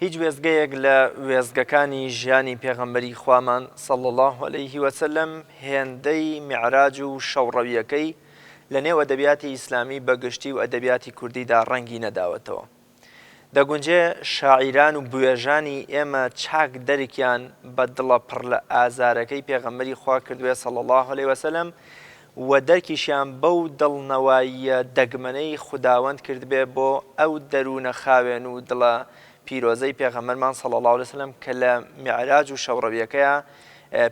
هیچ وێستگەیەک لە وێستگەکانی ژیانی پێغەمبەری خوامان صلی اللە علیه وسلم هێندەی میعراج و شەوڕەویەکەی لە نێو ئەدەبیاتی ئیسلامی بە گشتی و ئەدەبیاتی کوردیدا ڕەنگی نەداوەتەوە. دەگونجێ شاعیران و بوێژانی ئێمە چاک دەرکیان بە دڵە پڕ لە ئازارەکەی پێغەمبەری خوا کردبێ صلی اللە علیه وسلم و دەرکیشیان بەو دڵنەواییە دەگمەنەی خوداوەند کردبێ بۆ ئەو دەروونە خاوێن و دڵە پیرۆزەی پێغەمبەرمان صلی اللە علیە وسلم کە لە میعراج و شەوڕەویەکەیا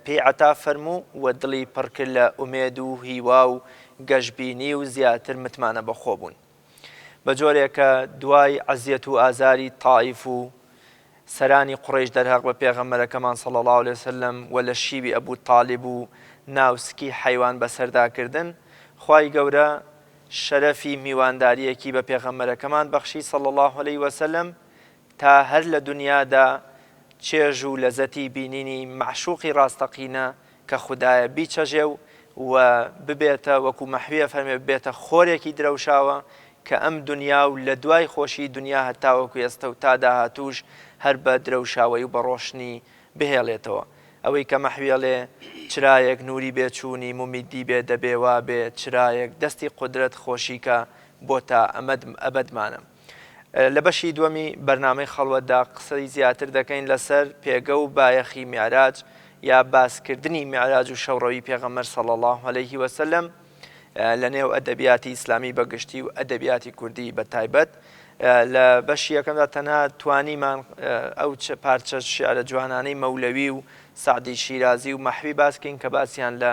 پێی عەتا فەرموو و دڵی پڕ کرد لە ئومێد و هیوا و گەشبینی و زیاتر متمانە بەخۆبوون. بە جۆرێک کە دوای ئەزیەت و ئازاری تائیف و سەرانی قوڕەیش دەرهەق بە پێغەمبەرەکەمان صلی اللە علیە وسلم و لە شیوی ئەبو تالیب و ناو سکی حەیوان بەسەردا کردن خوای گەورە شەرەفی میوانداریەکی بە پێغەمبەرەکەمان بەخشی صلی اللە علیە وسلم تا هەر لە دونیادا چێژ و لەزەتی بینینی مەعشوقی ڕاستەقینە کە خودایە بیچەژێ و و ببێتە وەکو مەحوی ئەفەرمێ ببێتە خۆرێکی درەوشاوە کە ئەم دونیا و لە دوای خۆشی دونیا هەتاوەکو ئێستە و تا داهاتووش هەر بە درەوشاوەیی و بە ڕۆشنی بهێڵێتەوە. ئەوەی کە مەحوی ئەڵێ، چرایەک نووری بێ چوونی مومیدی بێ دەبێ وابێ چرایەک دەستی قودرەت خۆشی کە بۆ تا ئەمەد ئەبەدمانە. لە بەشی دووەمی بەرنامەی خەڵوەتدا قسەی زیاتر دەکەین لەسەر پێگە و بایەخی میعراج یا باسکردنی میعراج و شەوڕەوی پێغەمبەر صلی اللە علیه وسلم لە نێو ئەدەبیاتی ئیسلامی بە گشتی و ئەدەبیاتی کوردی بە تایبەت. لە بەشی یەکەمدا تەنها توانیمان ئەو پارچە شیعرە جوانانەی مەولەوی و سەعدی شیرازی و مەحوی باس کەین کە باسیان لە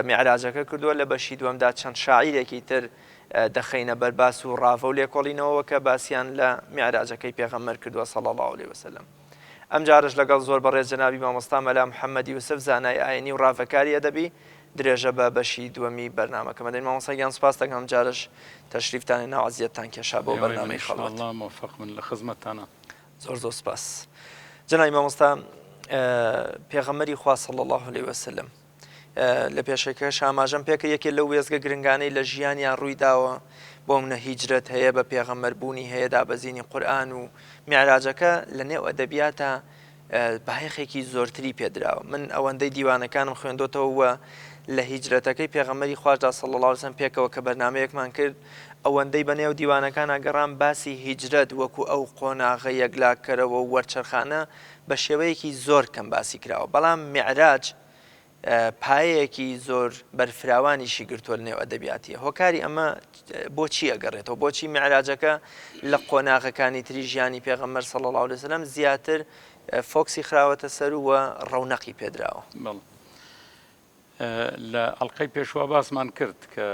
میعراجەکە کردووە. لە بەشی دووەمدا چەند شاعیرێکی تر دەخەینە بەر باس و ڕاڤە و لێکۆڵینەوەوە کە باسیان لە میعراجەکەی پێغەمبەر کردووە صلی اللە علیە وسلم. ئەمجارەش لەگەڵ زۆر بەڕێز جەنابی مامۆستا مەلا محمد یوسف زانای ئاینی و ڕاڤەکاری ئەدەبی درێژە بە بەشی دووەمی بەرنامەکەم ئەدەین. مامۆستا گیان سوپاست دەکەم ئەمجارەش تەشریفتان هێنا و ئەزیەتتان کێشا بۆ ئێوەی من بەرنامەی ان شاء خەڵوەت. اللە مۆفەق بن لە خزمەتتانا. زۆر زۆر سوپاس جەنابی مامۆستا. پێغەمبەری خوا صلی اللە علیە وسلم لە پێشەکەش ئاماژەم پێکرد یەکێ لەو وێستگە گرنگانەی لە ژیانیان ڕووی داوە بۆ منە هیجرەت هەیە بە پێغەمبەر بوونی هەیە دابەزینی قورئان و میعراجەکە لە نێو ئەدەبیاتە بایەخێکی زۆرتری پێدراوە من ئەوەندەی دیوانەکانم خوێندۆتەوە و لە هیجرەتەکەی پێغەمبەری خواشدا صلی الله علیه وسلم پێکەوە کە بەرنامەیەکمان کرد ئەوەندەی بە نێو دیوانەکانا گەڕام باسی هیجرەت وەکو ئەو قۆناغە یەکلاکەرەوە و وەرچەرخانە بە شێوەیەکی زۆر کەم باسی کراوە بەڵام میعراج پایەیەکی زۆر بەرفراوانیشی گرتووە لە نێو ئەدەبیاتی هۆکاری ئەمە بۆچی ئەگەڕێتەوە بۆچی میعراجەکە لە قۆناغەکانی تری ژیانی پێغەمبەر صلی الله علیه وسلم زیاتر فۆکسی خراوەتە سەر و ڕەونەقی پێدراوە؟ بەڵێ لە ئەڵقەی پێشوە باسمان کرد کە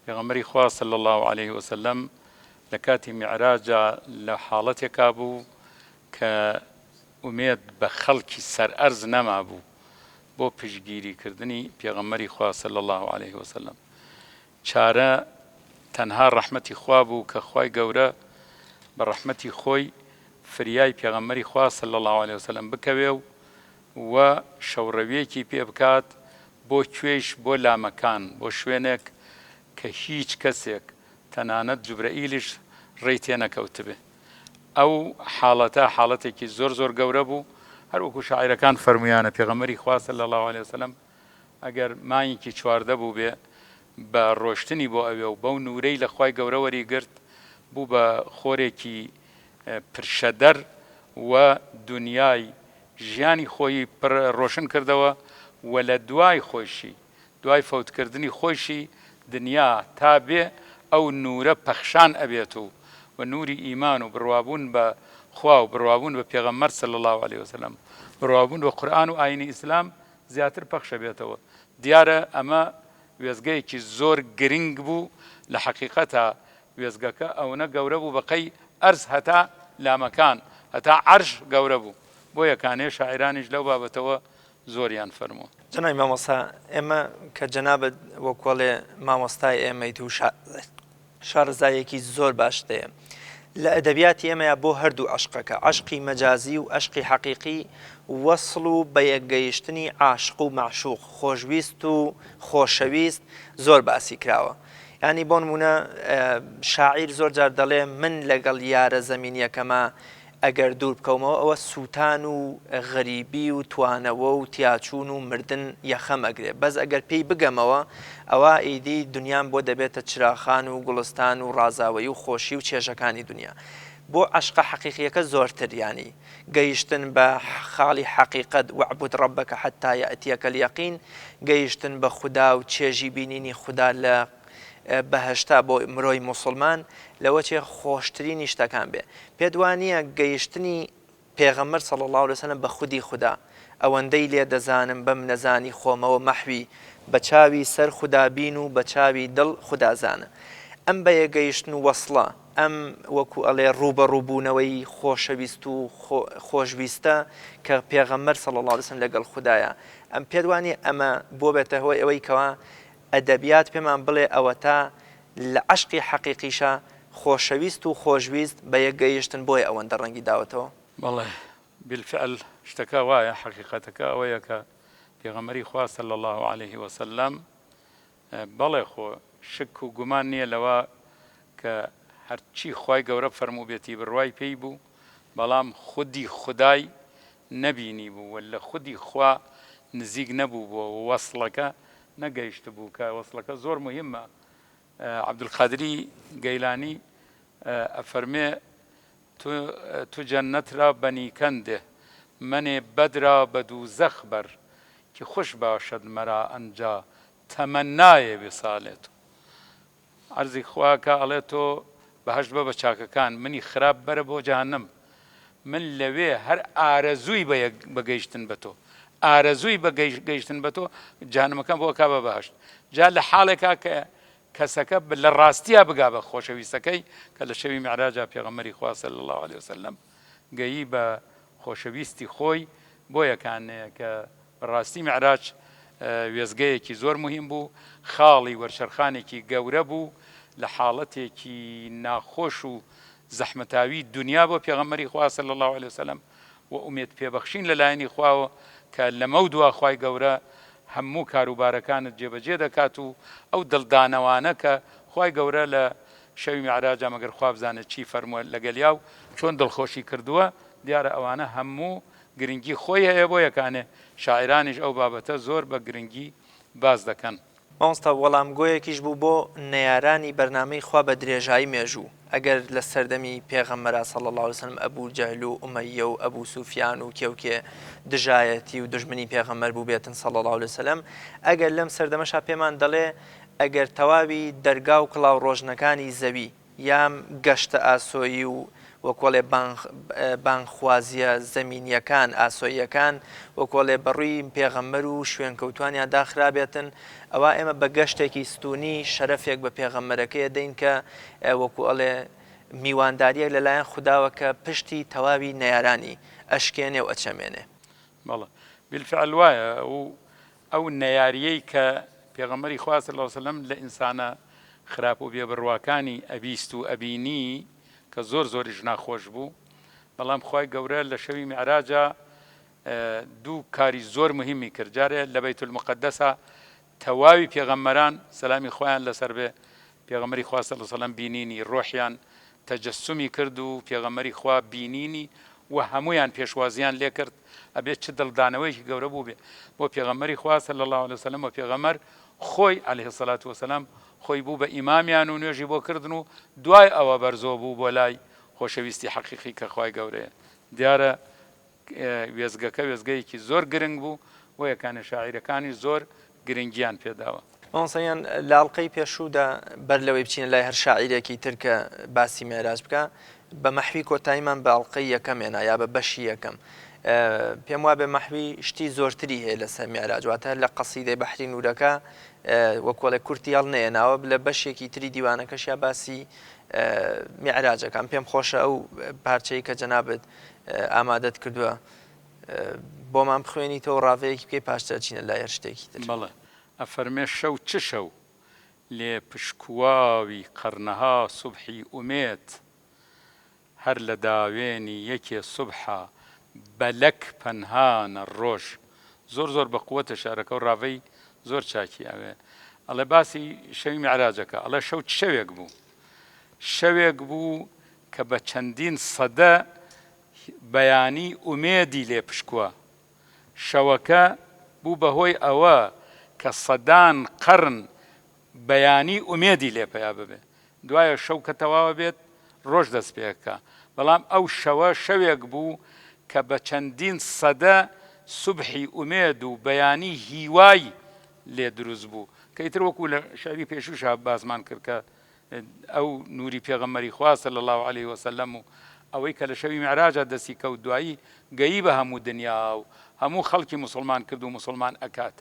پێغەمبەری خوا صلی اللە علیه وسلم لە کاتی میعراجا لە حاڵەتێکا بوو کە ئومێد بە خەڵکی سەر ئەرز نەمابوو بۆ پشتگیری کردنی پێغەمبەری خوا صلی اللە علیه وسلم چارە تەنها ڕەحمەتی خوا بوو کە خوای گەورە بە ڕەحمەتی خۆی فریای پێغەمبەری خوا صلی اللە علیه وسلم بکەوێ و و شەوڕەویەکی پێ بکات بۆ کوێیش بۆ لامەکان بۆ شوێنێک کە هیچ کەسێک تەنانەت جوبرەئیلیش ڕێی تێ نەکەوتبێ. ئەو حاڵەتە حاڵەتێکی زۆر زۆر گەورە بوو هەر وەکو شاعیرەکان فەرموویانە پێغەمبەری خوا صلی اللە علیە وسلم ئەگەر مانگێکی 14 بووبێ بە ڕۆشتنی بۆ ئەوێ و بەو نورەی لە خوای گەورە وەری گرت بوو بە خۆرێکی پرشەدەر و دونیای ژیانی خۆیی پڕ ڕۆشن کردەوە و لە دوای خۆیشی دوای فەوتکردنی خۆیشی دنیا تا بێ ئەو نورە پەخشان ئەبێت و و نوری ئیمان و بڕوابوون بە خوا و بڕوابوون بە پێغەمبەر صلی اللە علیە وسلم بڕوابوون بە قورئان و ئاینی ئیسلام زیاتر پەخش ئەبێتەوە دیارە ئەمە وێستگەیەکی زۆر گرنگ بوو لە حەقیقەتا وێستگەکە ئەونە گەورە بوو بە قەی ئەرز هەتا لامەکان هەتا عەرش گەورە بوو بۆیە کانێ شاعیرانیش لەو بابەتەوە زۆریان فەرموو. جەنابی مامۆستا ئێمە کە جەنابت وەکوەڵێ مامۆستای ئێمەیت و شارەزاییەکی زۆر باشت هەیە لە ئەدەبیاتی ئێمەیا بۆ هەردوو عەشقەکە عەشقی مەجازی و عەشقی حەقیقی وەسڵ و بەیەکگەیشتنی عاشق و مەعشوق خۆشویست و خۆشەویست زۆر باسی کراوە یانی بۆ نمونە شاعیر زۆر جار دەڵێ من لەگەڵ یارە زەمینیەکەما. ئەگەر دوور بکەومەوە ئەوە سووتان و غەریبی و توانەوە و تیاچوون و مردن یەخەم ئەگرێ، بەس ئەگەر پێی بگەمەوە ئەوا ئیدی دنیام بۆ دەبێتە چراخان و گوڵستان و ڕازاوەیی و خۆشی و چێژەکانی دنیا. بۆ عەشقە حەقیقیەکە زۆرتر یانی گەیشتن بە خاڵی حەقیقەت واعبد ربک حتی یاتیک الیقین گەیشتن بە خودا و چێژی بینینی خودا لە بەهەشتا بۆ مرۆی موسڵمان لەوەچێ خۆشترینی شتەکان بێ. پێت وا نییە گەیشتنی پێغەمبەر صلی اللە علیە وسلم بە خودی خودا ئەوەندەی لێ دەزانم بەم نەزانی خۆمەوە مەحوی بە چاوی سەر خودا بین و بە چاوی دڵ خودا زانە ئەم بەیەکگەیشتن و وەسڵە ئەم وەکو ئەڵێ ڕووبەڕوو بوونەوەی خۆشەویست و خۆشویستە کە پێغەمبەر صلی اللە علیە وسلم لەگەڵ خودایە ئەم پێت وا نییە ئەمە بۆبێتە هۆی ئەوەی کەوا ئەدەبیات پێمان بڵێ ئەوەتا لە عەشقی حەقیقیشا خۆشەویست و خۆشویست بە یەک گەیشتن بۆیە ئەوەندە ڕەنگی داوەتەوە. بەڵێ بالفعل شتەکە وایە حەقیقەتەکە ئەوەیە کە پێغەمبەری خوا صلی اللە علیه وسلم بەڵێ خۆ شک و گومان نییە لەوە کە هەرچی خوای گەورە فەرمووبێتی بڕوای پێی بوو بەڵام خودی خودای نەبینیبوو و لە خودی خوا نزیک نەبووبووە و وەسڵەکە نەگەیشتبوو کە وەسڵەکە زۆر موهیمە عەبدولقادری گەیلانی ئەفەرمێ تو جەنەت را بە نیکەن ده مەنێ بەد را بە دووزەخ بەر کی خوش باشد مەرا ئەنجا تەمەنایێ وسالێ تو عەرزی خوا ئەکا ئەڵێ تۆ بەهەشت بە بە چاکەکان منی خراپ بەرە بۆ جەهەنەم من لەوێ هەر ئارەزووی بە یەک بە گەیشتن بە تۆ ئارەزووی بە گەیشتن بە تۆ جەهەنەمەکەم بۆ ئەکا بە بەهەشت جا لە حاڵێکا کە کەسەکە لە ڕاستیا بگا بە خۆشەویستەکەی کە لە شەوی میعراجا پێغەمبەری خوا صلی اللە علیه وسلم گەیی بە خۆشەویستی خۆی بۆیە کانەیە کە بەڕاستی میعراج وێستگەیەکی زۆر موهیم بوو، خاڵی وەرچەرخانێکی گەورە بوو لە حاڵەتێکی ناخۆش و زەحمەتاوی دونیا بۆ پێغەمبەری خوا صلی اللە علیە وسلم و ئومێد پێبەخشین لە لایەنی خواوە کە لەمەودوا خوای گەورە هەموو کاروبارەکانت جێبەجێ دەکات و ئەو دڵدانەوانە کە خوای گەورە لە شەوی میعراجا مەگەر خوا بزانێت چی فەرمووە لەگەلیا و چۆن دڵخۆشی کردووە دیارە ئەوانە هەموو گرنگی خۆی هەیە بۆ یەکانێ شاعیرانیش ئەو بابەتە زۆر بە گرنگی باس دەکەن. مامۆستا وەڵامگۆیەکیش بوو بۆ نەیارانی بەرنامەی خوا بە درێژایی مێژوو، ئەگەر لە سەردەمی پێغەمبەرا صلی اللە علیە وسلم ئەبو جەهل و ئومەیە و ئەبو سوفیان و کێ و کێ دژایەتی و دوژمنی پێغەمبەر بووبێتن صلی اللە علیە وسلم، ئەگەر لەم سەردەمەشا پێمان دەڵێ ئەگەر تەواوی دەرگا و کڵاوڕۆژنەکانی زەوی یان گەشتە ئاسۆیی و وەکۆڵێ بانگخوازییە زەمینییەکان، ئاسۆییەکان، وەکۆڵێ بە ڕووی پێغەمبەر و شوێنکەوتوانیا داخرابێتن، ئەوا ئێمە بە گەشتێکی ستوونی شەرەفێک بە پێغەمبەرەکەی ئەدەین کە وەکو ئەڵێ میواندارییەک لە لایەن خوداوە کە پشتی تەواوی نەیارانی ئەشکێنێ و ئەچەمێنێ. بەڵێ بیلفعل وایە و ئەو نەیاریەی کە پێغەمبەری خوا صلی اللە علیە وسلم لە ئینسانە خراپ و بێ بڕواکانی ئەبیست و ئەبینی کە زۆر زۆریش ناخۆش بوو بەڵام خوای گەورە لە شەوی میعراجا دوو کاری زۆر مهمی کرد جارێ لە بەیت المقدسە تەواوی پێغەمبەران سەلامی خوایان لەسەر بێ پێغەمبەری خوا صلی اللە علیە وسلم بینینی ڕۆحیان تەجەسومی کرد و پێغەمبەری خوا بینینی و هەموویان پێشوازیان لێکرد ئەبێ چ دڵدانەوەیەکی گەورە بووبێ بۆ پێغەمبەری خوا صلی اللە علیە وسلم و پێغەمبەر خۆی علیه الصلاة والسلام خۆی بوو بە ئیمامیان و نوێژی بۆ کردن و دوای ئەوە بەرزۆ بوو بۆ لای خۆشەویستی حەقیقی کە خوای گەورەیە دیارە وێستگەکە وێستگەیەکی زۆر گرنگ بوو بۆیە کانە شاعیرەکانیش زۆر گرنگیان پێداوە. مامۆستا گیان لە ئەڵقەی پێشوودا بەر لەوەی بچینە لای هەر شاعیرێکی تر کە باسی میعراج بکا بە مەحوی کۆتاییمان بە ئەڵقەی یەکەم هێنا یا بە بەشی یەکەم پێم وابێ مەحوی شتی زۆرتری هەیە لەسەر میعراج واتە لە قەسیدەی بەحری نوورەکە وەکۆڵێ کورتی هەڵنەیەناوە لە بەشێکی تری دیوانەکەشیا باسی میعراجەکان پێم خۆشە ئەو پارچەی کە جەنابت ئامادەت کردووە بۆمان بخوێنیتەوە ڕاڤەیەکی بکەی پاشتر ئەچینە لای هەر شتێکی تر. بەڵێ ئەفەرمێ شەو چ شەو لێ پشکواوی قەرنەها سوبحی ئومێد هەر لە داوێنی یەکێ سوبحا بەلەک پەنهانە ڕۆژ زۆر زۆر بە قوەتە شعرەکە و ڕاڤەی زۆر چاکی ئەوێ ئەڵێ باسی شەوی میعراجەکە ئەڵێ شەو چ شەوێک بوو شەوێک بوو کە بە چەندین سەدە. بەیانی ئومێدی لێ پشکوە. شەوەکە بوو بە هۆی ئەوە کە سەدان قەڕن بەیانی ئومێدی لێ پەیا ببێ. دوایە شەو کە تەواوە بێت ڕۆژ دەست پێ ئەکا. بەڵام ئەو شەوە شەوێک بوو کە بە چەندین سەدە سوبحی ئومێد و بەیانی هیوای لێ دروست بوو. کە ئیتر وەکوو لە شعری پێشووشا باسمان کرد کە ئەو نوری پێغەمبەری خوا صلی اللە علیه وسلم و ئەوەی کە لە شەوی میعراجا دەستی کەوت دوایی گەیی بە هەموو دنیا و هەموو خەڵکی موسڵمان کرد و موسڵمان ئەکات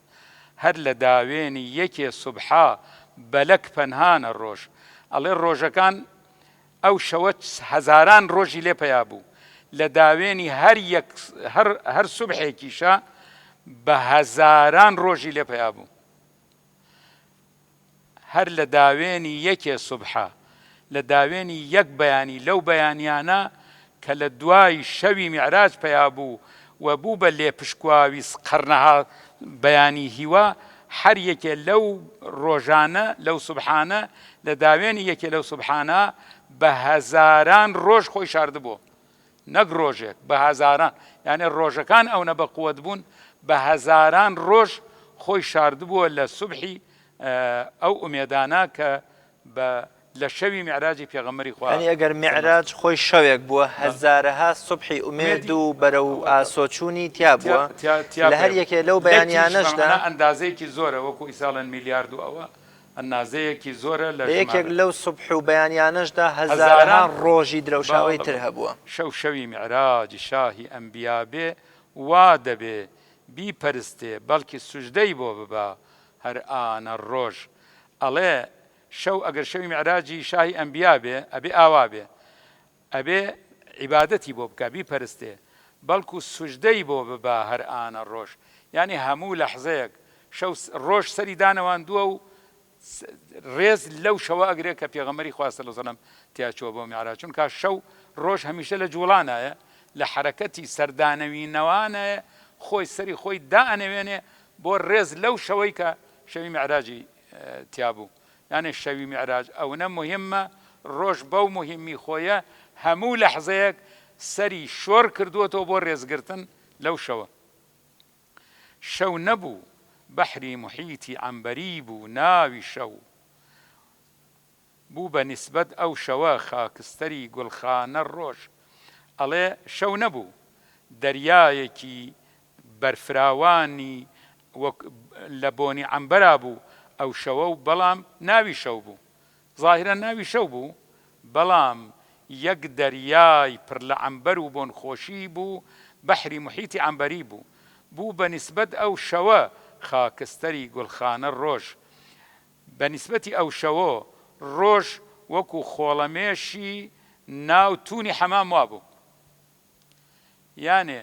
هەر لە داوێنی یەکێ سوبحا بەلەک پەنهانە ڕۆژ ئەڵێ ڕۆژەکان ئەو شەوە هەزاران ڕۆژی لێ پەیا بوو لە داوێنی هەر یەک هەر هەر سوبحێکیشا بە هەزاران ڕۆژی لێ پەیا بوو. هەر لە داوێنی یەکێ سوبحە، لە داوێنی یەک بەیانی لەو بەیانیانە کە لە دوای شەوی میعراج پەیا بوو و بوو بە لێپشکواوی قەرنەها بەیانی هیوا، هەر یەکێ لەو ڕۆژانە، لەو سوبحانە، لە داوێنی یەکێ لەو سوبحانە بە هەزاران ڕۆژ خۆی شاردبۆ. نەک ڕۆژێک، بە هەزاران، یانێ ڕۆژەکان ئەونە بە قوت بوون، بە هەزاران ڕۆژ خۆی شاردبووە لە سوبحی ئەو ئومێدانە کە بە لە شەوی میعراجی پێغەمبەری خوا یانی ئەگەر میعراج خۆی شەوێک بووە، هەزارەها سوبحی ئومێد و بەرەو ئاسۆ چوونی تیا بووە، لە هەر یەکێ لەو بەیانیانەشدا. ئەندازەیەکی زۆرە، وەکو ئیسا ئەڵێن میلیارد و ئەوە، ئەنازەیەکی زۆرە لە لە یەکێک لەو سوبح و بەیانیانەشدا هەزارەها ڕۆژی درەوشاوەی تر هەبووە. شەو شەوی میعراجی شاهی ئەنبیا بێ وا دەبێ بیپەرستێ بەڵکی سوجدەی بۆ ببا هەر ئانە ڕۆژ ئەڵێ شەو ئەگەر شەوی میعراجی شاهی ئەنبیا بێ ئەبێ ئاوا بێ ئەبێ عیبادەتی بۆ بکا بیپەرستێ بەڵکو سوجدەی بۆ ببا هەر ئانە ڕۆژ یانی هەموو لەحزەیەک شەو ڕۆژ سەری دانەواندووە و ڕێز لەو شەوە ئەگرێ کە پێغەمبەری خوا صلی اللە علیه و سلم تیا چووە بۆ میعراج چونکە شەو ڕۆژ هەمیشە لە جوڵانایە لە حەرەکەتی سەردانەوینەوانەیە خۆی سەری خۆی دائەنەوێنێ بۆ ڕێز لەو شەوەی کە شەوی میعراجی تیا بوو یانێ شەوی میعراج ئەونە موهیمە ڕۆژ بەو موهیمی خۆیە هەموو لەحزەیەک سەری شۆڕ کردووەتەوە بۆ ڕێزگرتن لەو شەوە. شەو نەبوو بەحری موحیتی عەنبەری بوو ناوی شەو بوو بە نیسبەت ئەو شەوە خاکستەری گوڵخانە ڕۆژ ئەڵێ شەو نەبوو دەریایەکی بەرفراوانی وەک لە بۆنی عەمبەرا بوو ئەو شەوە و بەڵام ناوی شەو بوو زاهیرەن ناوی شەو بوو بەڵام یەک دەریای پڕ لە عەمبەر و بۆنخۆشی بوو بەحری موحیتی عەمبەری بوو بوو بە نیسبەت ئەو شەوە خاکستەری گوڵخانە ڕۆژ بە نیسبەتی ئەو شەوە ڕۆژ وەکوو خۆڵەمێشی ناو توونی حەمام وابوو. یانێ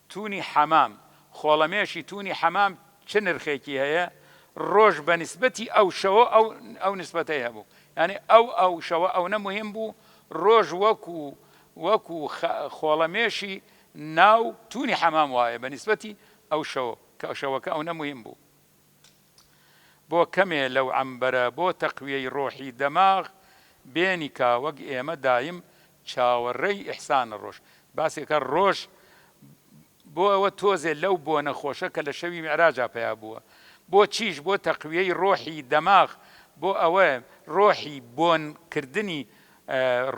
تونی حەمام، خۆڵەمێشی تونی حەمام چ نرخێکی هەیە، ڕۆژ بە نیسبەتی ئەو شەوە ئەو ئەو نیسبەتەی هەبوو، یانی ئەو ئەو شەوە ئەونە موهیم بوو، ڕۆژ وەکو وەکو خۆڵەمێشی ناو تونی حەمام وایە بە نیسبەتی ئەو شەوە کە شەوەکە ئەونە موهیم بوو. بۆ کەمێ لەو عەمبەرە بۆ تەقویەی ڕۆحی دەماغ بێنی کا وەک ئێمە دایم چاوەڕێی ئیحسانە ڕۆژ باسێکە ڕۆژ بۆ ئەوە تۆزێ لەو بۆنە خۆشە کە لە شەوی میعراجا پەیا بووە بۆ چیش بۆ تەقویەی ڕۆحی دەماغ بۆ ئەوە ڕۆحی بۆن کردنی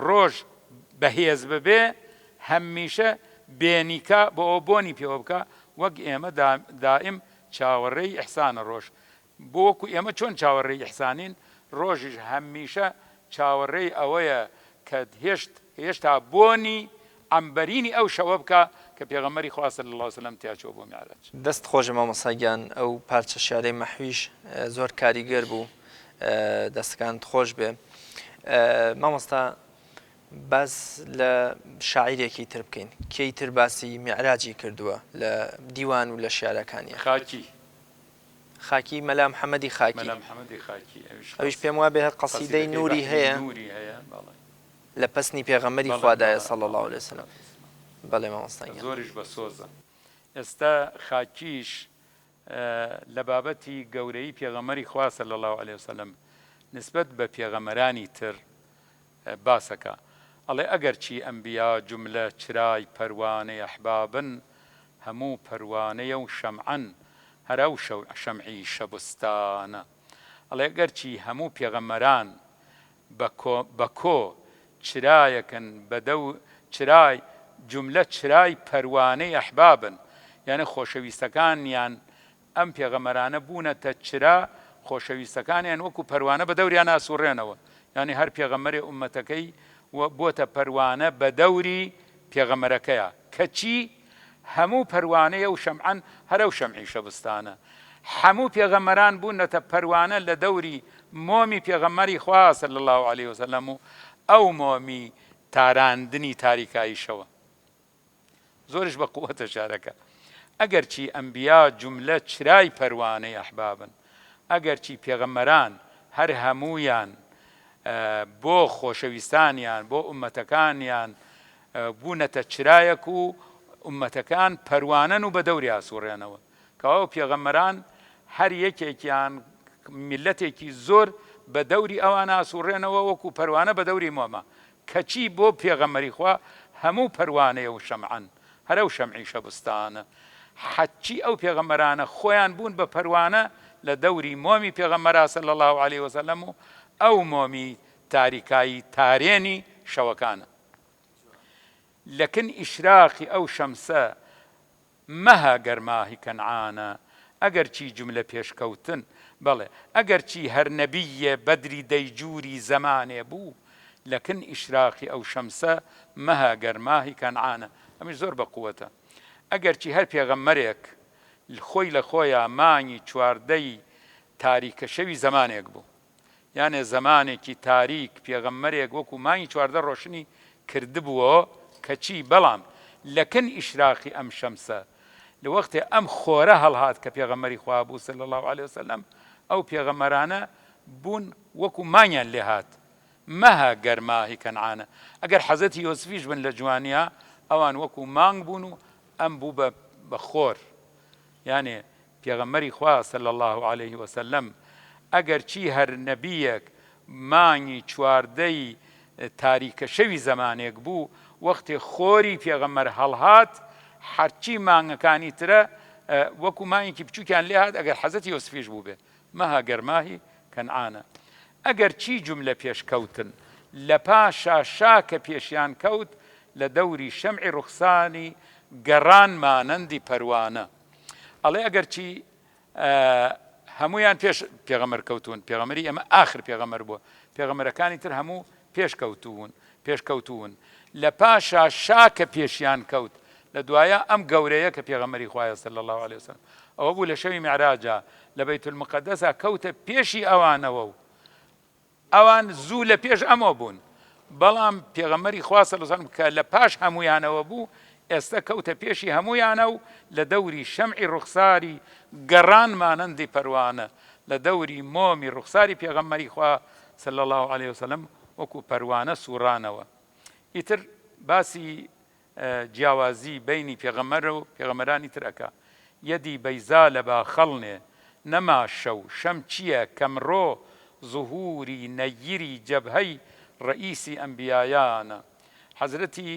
ڕۆژ بەهێز ببێ هەمیشە بێنیکا بۆ ئەوە بۆنی پێوە بکا وەک ئێمە دایم چاوەڕێی ئیحسانە ڕۆژ بۆ وەکو ئێمە چۆن چاوەڕێی ئیحسانین ڕۆژیش هەمیشە چاوەڕێی ئەوەیە کە هێشت هێشتا بۆنی عەمبەرینی ئەو شەوە بکا کە پێغەمبەری خوا صلی اللە علیە وسلم تیا چووە بۆ میعراج. دەست خۆش مامۆستا گیان ئەو پارچە شیعرەی مەحویش زۆر کاریگەر بوو دەستەکانت خۆش بێ مامۆستا باس لە شاعیرێکی تر بکەین کێی تر باسی میعراجی کردووە لە دیوان و لە شیعرەکانیا؟ خاکی. خاکی مەلا محەمەدی خاکی. مەلا محەمەدی خاکی ئەویش ئەویش پێم وابێ هەر قەسیدەی قەسیدەکەی نوری بەحری هەیە. نوری هەیە بەڵێ. لە پەسنی پێغەمبەری بەڵێ خوادایە بەڵێ صلی اللە بەڵێ علیە وسلم. بەڵێ مامۆستا گیان. زۆریش بە سۆزە. ئێستا خاکیش لە بابەتی گەورەیی پێغەمبەری خوا صلی اللە علیە وسلم نسبەت بە پێغەمبەرانی تر باسەکە. ئەڵێ ئەگەرچی ئەنبیا جوملە چرای پەروانەی ئەحبابن، هەموو پەروانەیە و شەمعن، هەر ئەو شەمعی شەبستانە. ئەڵێ گەرچی هەموو پێغەمبەران بە کۆ بە کۆ چرایەکن بە دەو چرای جوملە چرای پەروانەی ئەحبابن یانێ خۆشەویستەکانیان ئەم پێغەمبەرانە بوونەتە چرا خۆشەویستەکانیان وەکو پەروانە بە دەوریان ئاسوڕێنەوە یانی هەر پێغەمبەرێ ئوممەتەکەی و بۆتە پەروانە بە دەوری پێغەمبەرەکەیا کەچی هەموو پەروانەیە و شەمعن هەر ئەو شەمعی شەبستانە. حەموو پێغەمبەران بوونەتە پەروانە لە دەوری مۆمی پێغەمبەری خوا صلی اللە علیە وسلم و ئەو مۆمی تاراندنی تاریکایی شەوە. زۆریش بە قوەتە شارەکە. ئەگەرچی ئەنبیا جوملە چرای پەروانەی ئەحبابن، ئەگەرچی پێغەمبەران هەر هەموویان بۆ خۆشەویستانیان، بۆ ئوممەتەکانیان بوونەتە چرایەک و ئوممەتەکان پەروانەن و بە دەوریا سوڕێنەوە. کەواو پێغەمبەران هەر یەکێکیان میللەتێکی زۆر بە دەوری ئەوانا سوڕێنەوە وەکو پەروانە بە دەوری مۆمە. کەچی بۆ پێغەمبەری خوا هەموو پەروانەیە و شەمعن، هەر ئەو شەمعی شەبستانە. حەچی ئەو پێغەمبەرانە خۆیان بوون بە پەروانە لە دەوری مۆمی پێغەمبەرا صلی اللە علیە وسلم و ئەو مۆمی تاریکایی تارێنی شەوەکانە. لەکن ئیشراقی ئەو شەمسە مەها گەر ماهی کەنعانە ئەگەرچی جوملە پێشکەوتن بەڵێ ئەگەرچی هەر نەبییێ بەدری دەیجوری زەمانێ بوو لەکن ئیشراقی ئەو شەمسە مەها گەر ماهی کەنعانە ئەمیش زۆر بە قوەتە ئەگەرچی هەر پێغەمبەرێک خۆی لە خۆیا مانگی چواردەی تاریکە شەوی زەمانێک بوو یانێ زەمانێکی تاریک پێغەمبەرێک وەکو مانگی 14 ڕۆشنی کردبووەوە کەچی بەڵام لە کن ئیشراقی ئەم شەمسە لە وەختێ ئەم خۆرە هەڵهات کە پێغەمبەری خوا بوو صلی اللە علیە وسلم ئەو پێغەمبەرانە بوون وەکو مانگیان لێهات مەها گەر ماهی کەنعانە ئەگەر حەزرەتی یۆسفیش بن لە جوانیا ئەوان وەکو مانگ بوون و ئەم بوو بە خۆر یانێ پێغەمبەری خوا صلی اللە علیه وسلم ئەگەر چی هەر نەبیەک مانگی چواردەی تاریکە شەوی زەمانێک بوو وەختێ خۆری پێغەمبەر هەڵهات هەرچی مانگەکانی ترە وەکو مانگێکی بچوکیان لێهات ئەگەر حەزرەتی یۆسفیش بووبێ مەها گەرماهی کەنعانە ئەگەر چی جوملە پێش کەوتن لە پاشا شا کە پێشیان کەوت لە دەوری شەمعی ڕوخسانی گەڕان مانەندی پەروانە. ئەڵێ ئەگەرچی هەمویان پێش پێغەمبەر کەوتون پێغەمبەری ئێمە ئاخر پێغەمبەر بووە پێغەمبەرەکانی تر هەموو پێش کەوتوون پێش کەوتوون لە پاشا شا کە پێشیان کەوت لە دوایە ئەم گەورەیە کە پێغەمبەری خوایە صلی الله علیه وسلم ئەوە بوو لە شەوی میعراجا لە بەیت المقدسا کەوتە پێشی ئەوانەوە و ئەوان زوو لە پێش ئەمەوە بوون، بەڵام پێغەمبەری خوا صلی اللە علیە وسلم کە لە پاش هەموویانەوە بوو، ئێستە کەوتە پێشی هەموویانە و لە دەوری شەمعی ڕوخساری گەڕان مانەندی پەروانە، لە دەوری مۆمی ڕوخساری پێغەمبەری خوا صلی اللە علیە وسلم وەکو پەروانە سوڕانەوە. ئیتر باسی جیاوازی بەینی پێغەمبەر و پێغەمبەرانی تر ئەکا یەدی بەیزا لە باخەڵنێ نەما شەو شەم چیە کەمڕۆ زهوری نەیری جەبهەی ڕەئیسی ئەنبیایانە حەزرەتی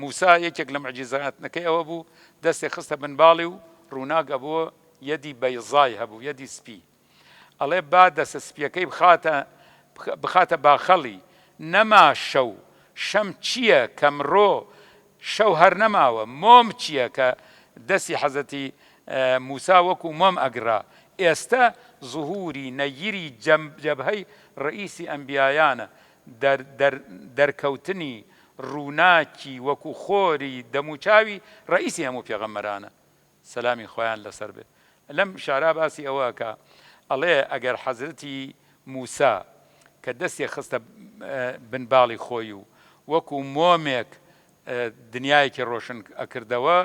موسا یەکێک لە معجیزاتنەکەی ئەوە بوو دەستێ خستە بن باڵی و ڕووناک ئەبووە یەدی بەیزای هەبوو یەدی سپی ئەڵێ با دەسە سپیەکەی بخاتە بخاتە باخەڵی، نەما شەو، شەم چییە کەمڕۆ شەو هەر نەماوە، مۆم چییە کە دەستی حەزرەتی موسا وەکو مۆم ئەگرا، ئێستە زهوری نەیری جەبهەی ڕەئیسی ئەنبیایانە، دەر دەر دەرکەوتنی ڕووناکی وەکو خۆری دەموچاوی ڕەئیسی هەموو پێغەمبەرانە. سەلامی خوایان لەسەر بێت لەم شعرا باسی ئەوە ئەکا ئەڵێ ئەگەر حەزرەتی موسا کە دەستی خستە بن باڵی خۆی و وەکو مۆمێک دنیایەکی ڕۆشن ئەکردەوە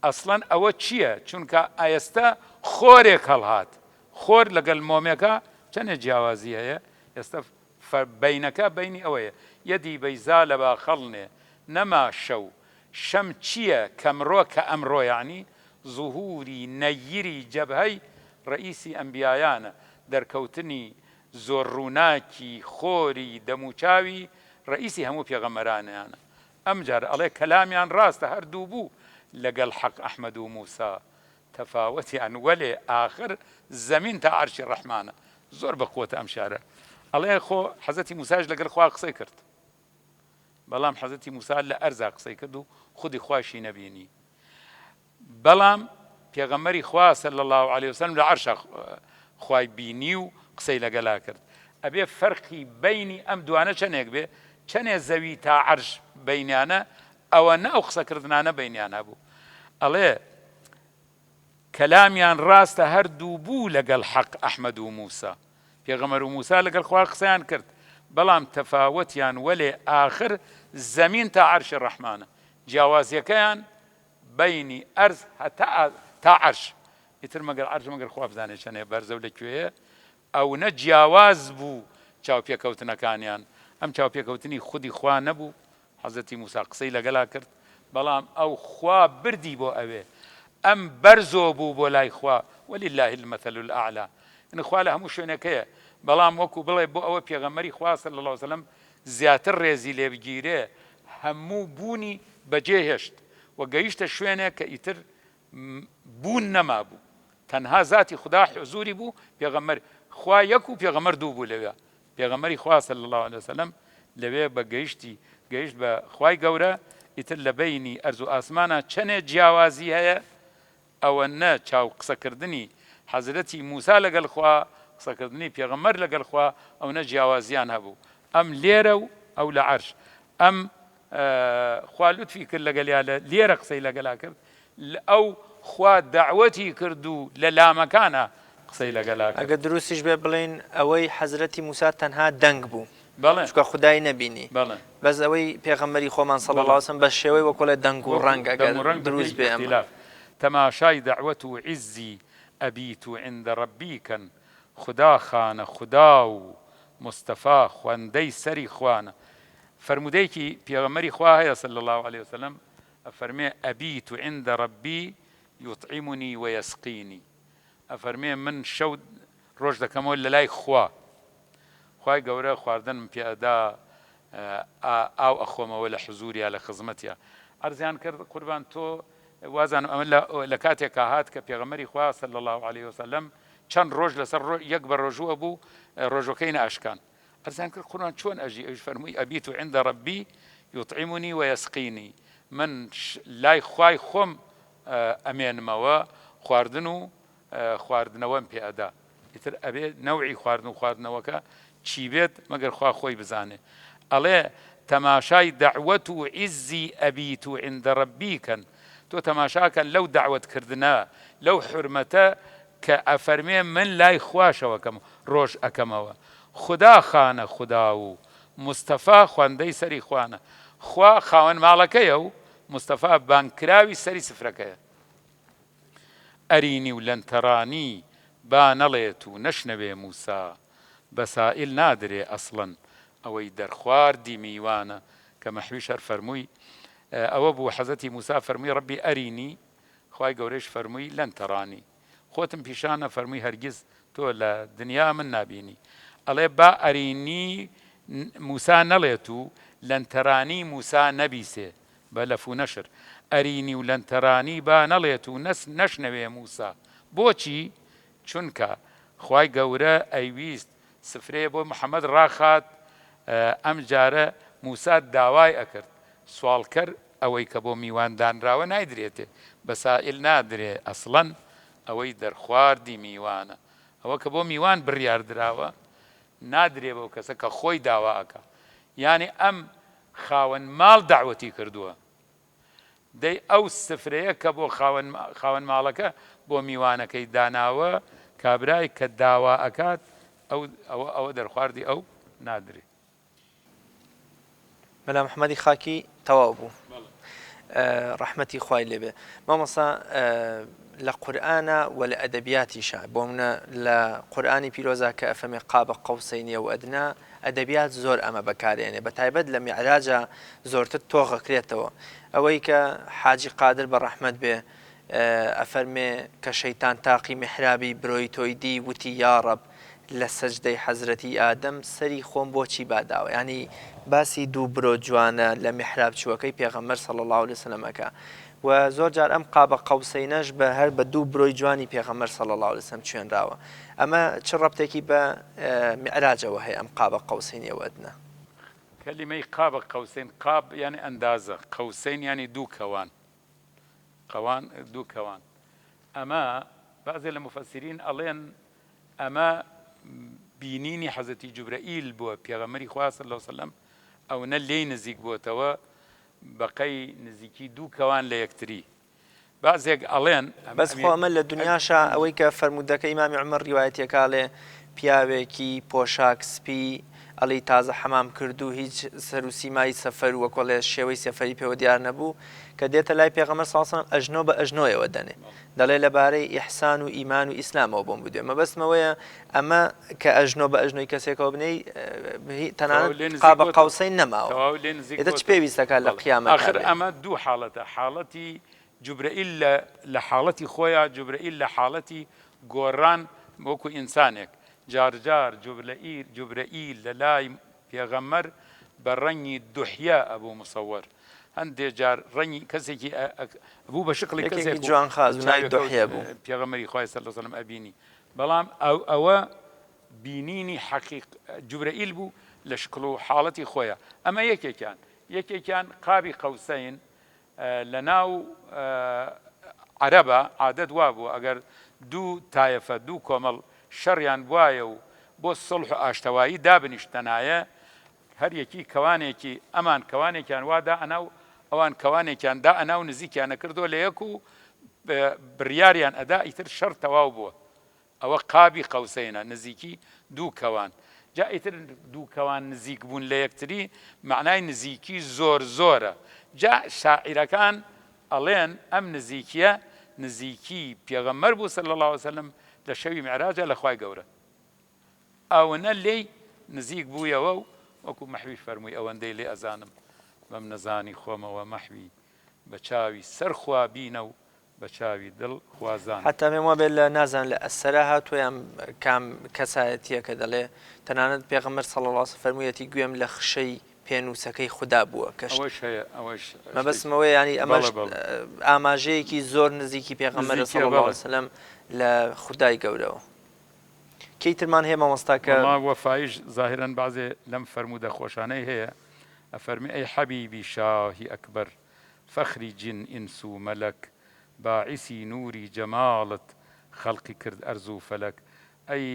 ئەسڵەن ئەوە چییە چونکە ئێستا خۆرێک هەڵهات خۆر لەگەل مۆمێکە چەندێ جیاوازی هەیە ئێستا بەینەکە بەینی ئەوەیە یەدی بەیزا لە باخەڵنێ نەما شەو شەم چیە کەمڕۆ کە ئەمڕۆ یەعنی زهوری نەیری جەبهەی ڕەئیسی ئەنبیایانە دەرکەوتنی زۆر ڕووناکی خۆری دەموچاوی ڕەئیسی هەموو پێغەمبەرانیانە. ئەمجار ئەڵێ کەلامیان ڕاستە هەر دوو بوو لەگەڵ حەق ئەحمەد و موسا تەفاوەتیان وەلێ ئاخر زەمین تا عەرشی ڕەحمانە. زۆر بە قوەتە ئەم شعرە. ئەڵێ خۆ حەزرەتی موساش لەگەڵ خوا قسەی کرد. بەڵام حەزرەتی موسا لە ئەرزا قسەی کرد و خودی خواشی نەبینی. بەڵام پێغەمبەری خوا صلی اللە علیە وسلم لە عەرشا خوای بینی و قسەی لەگەلا کرد ئەبێ فەرقی بەینی ئەم دوانە چەنێک بێ چەنێ زەوی تا عەرش بەینیانە ئەوەنە ئەو قسەکردنانە بەینیان هەبوو ئەڵێ کەلامیان ڕاستە هەردوو بوو لەگەڵ حەق ئەحمەد و موسا پێغەمبەر و موسا لەگەڵ خوا قسەیان کرد بەڵام تەفاوەتیان وەلێ ئاخر زەمین تا عەرشی ڕەحمانە جیاوازیەکەیان بەینی ئەرز هەتا تا عەرش ئیتر مەگەر عەرش مەگەر خوا بزانێ چەنێ بەرزە و لە کوێیە ئەونە جیاواز بوو چاوپێکەوتنەکانیان ئەم چاوپێکەوتنی خودی خوا نەبوو حەزرەتی موسا قسەی لەگەلا کرد بەڵام ئەو خوا بردی بۆ ئەوێ ئەم بەرزۆ بوو بۆ لای خوا ولله المثل الاعلی یعنی خوا لە هەموو شوێنێکەیە بەڵام وەکو بڵێ بۆ ئەوە پێغەمبەری خوا صلی الله علیه وسلم زیاتر ڕێزی لێ بگیرێ هەموو بوونی بەجێ هێشت و گەیشتە شوێنێک کە ئیتر بوون نەمابوو تەنها زاتی خودا حزوری بوو پێغەمبەر خوا یەک و پێغەمبەر دوو بوو لەوێ پێغەمبەری خوا صلی اللە علیه وسلم لەوێ بە گەیشتی گەیشت بە خوای گەورە ئیتر لە بەینی ئەرز و ئاسمانا چەنێ جیاوازی هەیە ئەوەنە چاو قسەکردنی حەزرەتی موسا لەگەل خوا، قسەکردنی پێغەمبەر لەگەل خوا ئەونە جیاوازیان هەبوو، ئەم لێرە و ئەو لە عەرش، ئەم خوا لوتفی کرد لەگەلیا لە لێرە قسەی لەگەلا کرد، ئەو خوا دەعوەتی کرد و لە لامەکانا قسەی لەگەلا کرد. ئەگەر دروستیش بێ بڵێین ئەوەی حەزرەتی موسا تەنها دەنگ بوو. بەڵێ. چونکە خودای نەبینی. بەڵێ. بەس ئەوەی پێغەمبەری خۆمان صلی اللە علیە وسلم بە شێوەی وەکو ئەڵێ دەنگ و ڕەنگ ئەگەر دروست بێ ئەمە. تەماشای دەعوەت و عیزی ئەبیت و عند ربی کەن خودا خانە خودا و مستەفا خوەندەی سەری خوانە فەرموودەیەکی پێغەمبەری خوا هەیە صلی اللە علیە وسلم ئەفەرمێ ئەبیت عند ربی یطعمنی و یسقینی ئەفەرمێ من شەو ڕۆژ دەکەمەوە لەلای خوا خوای گەورە خواردنم پێ ئەدا ئاو ئەخۆمەوە لە حزوریا لە خزمەتیا عەرزیان کرد قوربان تۆ وازانم ئەمە لە کاتێکا هات کە پێغەمبەری خوا صلی الله علیه وسلم چەند ڕۆژ لەسەر یەک بە ڕۆژوو ئەبوو ڕۆژەکەی نەئەشکان عەرزیان کرد قوربان چۆن ئەژی ئەویش فەرمووی ئەبیت عند ربی یطعمنی ویسقینی من لای خوای خۆم ئەمێنمەوە خواردن و خواردنەوەم پێ ئەدا ئیتر ئەبێ نەوعی خواردن و خواردنەوەکە چی بێت مەگەر خوا خۆی بزانێ ئەڵێ تەماشای دەعوەت و عیزی ئەبیت و عند ربی کەن تۆ تەماشاکەن لەو دەعوەت کردنە لەو حورمەتە کە ئەفەرمێ من لای خوا شەوەکەم ڕۆژ ئەکەمەوە خودا خانە خودا و مستەفا خوەندەی سەری خوانە خوا خاوەن ماڵەکەیە و مستەفا بانگکراوی سەری سفرەکەیە. ئەرینی و لەنتەرانی با نەڵێت و نەشنەوێ موسا بە سائیل نادرێ ئەسڵەن ئەوەی دەرخواردی میوانە کە مەحویش هەر فەرمووی ئەوە بوو حەزرەتی موسا فەرمووی ڕەبی ئەرینی خوای گەورەیش فەرمووی لەن تەرانی خۆتم پیشانە فەرمووی هەرگیز تۆ لە دنیا من نابینی ئەڵێ با ئەرینی موسا نەڵێت و لەن تەرانی موسا نەبیسێ بە لەف و نەشر. ئەرینی و لەنتەرانی با نەڵێت و نەس نەشنەوێ موسا. بۆچی؟ چونکە خوای گەورە ئەیویست سفرەیە بۆ محمد ڕاخات ئەم جارە موسا داوای ئەکرد سواڵکەر ئەوەی کە بۆ میوان دانراوە نایدرێتێ بە سائیل نادرێ ئەسڵەن ئەوەی دەرخواردی میوانە ئەوە کە بۆ میوان بڕیار دراوە نادرێ بەو کەسە کە خۆی داوا ئەکا یانی ئەم خاوەن ماڵ دەعوەتی کردووە دەی ئەو سفرەیە کە بۆ خاوەن خاوەن ماڵەکە بۆ میوانەکەی داناوە کابرای کە داوا ئەکات ئەو ئەوە ئەوە دەرخواردی ئەو نادرێ. مەلا محمدی خاکی تەواو بوو ڕەحمەتی خوای لێبێ مامۆستا لە قورئانا وە لە ئەدەبیاتیشا بۆ منە لە قورئانی پیرۆزا کە ئەفەرمێ قاب قوسین او ادنی ئەدەبیات زۆر ئەمە بەکارێنێ بە تایبەت لە میعراجا زۆرتر تۆخ ئەکرێتەوە ئەوەی کە حاجی قادر بە ڕەحمەت بێ ئەفەرمێ کە شەیتان تاقی میحرابی برۆی تۆی دی وتی یاڕەب. لە سەجدەی حەزرەتی ئادەم سەری خۆم بۆچی باداوە یانی باسی دوو برۆ جوانە لە میحراب چووەکەی پێغەمبەر صلی اللە علیە وسلم ئەکا و زۆر جار ئەم قابە قەوسەینەش بە هەر بە دوو برۆی جوانی پێغەمبەر صلی اللە علیە وسلم چوێنراوە ئەمە چ ڕەبتێکی بە میعراجەوە هەیە ئەم قابە قەوسەینی و ئەدنا؟ کەلیمەی قابە قەوسەین قاب یانی ئەندازە قەوسەین یانی دوو کەوان قەوان دوو کەوان ئەمە بەعزێ لە موفەسیرین ئەڵێن ئەمە بینینی حەزرەتی جوبرەئیل بووە پێغەمبەری خوا صلی اللە وسلم ئەونە لێی نزیک بۆتەوە بەقەی نزیکی دوو کەوان لە یەکتری بەعزێک ئەڵێن ئەمە بەس خۆ ئەمە لە دنیاشا ئەوەی کە فەرموودەکە ئیمامی عومەر ڕیوایەتیەکە ئەڵێ پیاوێکی پۆشاک سپی ئەڵی تازە حەمام کردو هیچ سەر و سیمای سەفەر و وەکۆڵێ شێوەی سەفەری پێوە دیار نەبوو کە دێتە لای پێغەمبەر صلی اللە علیە وسلم ئەژنۆ بە ئەژنۆیەوە دەنێ دەڵێ لەبارەی ئیحسان و ئیمان و ئیسلامەوە بۆم بدوێ مەبەستم ئەوەیە ئەمە کە ئەژنۆ بە ئەژنۆی کەسێکەوە بنێی تەنانەت قابە قەوسەین نەماوە ئێتە چ پێویستەکە لە قیامەت ئاخر ئەمە دوو حاڵەتە حاڵەتی جوبرەئیل لە لە حاڵەتی خۆیا جوبرەئیل لە حاڵەتی گۆڕان وەکو ئینسانێک جارجار جوبرەئیل جوبرەئیل لە لای پێغەمبەر بە ڕەنگی دوحیە ئەبوو مصور هەندێ جار ڕەنگی کەسێکی ئەبوو بە شکڵی یەکێکی کەسێک و جوانخاز و ناوی چاوێکەوت دوحیە بوو. پێغەمبەری خوای صلی اللە وسلم ئەبینی بەڵام ئەو ئەوە بینینی حەقیق جوبرەئیل بوو لە شکڵ و حاڵەتی خۆیا ئەمە یەکێکیان یەکێکیان قابی قەوسەین لە ناو عەرەبا عادەت وابوو ئەگەر دوو تایەفە دوو کۆمەڵ شەڕیان بوایە و بۆ سوڵح و ئاشتەوایی دابنیشتەنایە هەر یەکی کەوانێکی ئەمان کەوانێکیان وا دائەنا و ئەوان کەوانێکیان دائەنا و نزیکیان ئەکردەوە لە یەک و بڕیاریان ئەدا ئیتر شەڕ تەواو بووە ئەوە قابی قەوسەینە نزیکی دوو کەوان جا ئیتر دوو کەوان نزیک بوون لە یەکتری مەعنای نزیکی زۆر زۆرە جا شاعیرەکان ئەڵێن ئەم نزیکیە نزیکی پێغەمبەر بوو صلی اللە علیە وسلم لە شەوی میعراجا لە خوای گەورە ئەونە لێی نزیک بوویەوە و وەکو مەحوی فەرمووی ئەوەندەی لێ ئەزانم بەم نەزانی خۆمەوە مەحوی بە چاوی سەر خوا بینە و بە چاوی دڵ خوا زانە. حەتا پێم وابێ لە نازانم لە ئەسەرا هاتووە یان کام کەسایەتیە کە دەڵێ تەنانەت پێغەمبەر صلی اللە علیە وسلم فەرموویەتی گوێم لە خشەی پێنووسەکەی خودا بووە کە شت ئەوەش هەیە ئەوەش مەبەستم شتێکی ئەوەیە یانی ئەمەش بەڵێ بەڵێ. ئاماژەیەکی زۆر نزیکی پێغەمبەرە نزیکیە صلی اللە بەڵێ. علیە وسلم لە خودای گەورەوە. کەی ترمان هەیە مامۆستا کە. وەڵا وەفایش زاهیرەن بەعزێ لەم فەرموودە خۆشانەی هەیە ئەفەرمێ ئەی حەبیبی شاهی ئەکبەر فەخری جن ئینس و مەلەک باعیسی نوری جەماڵت خەڵقی کرد ئەرز و فەلەک ئەی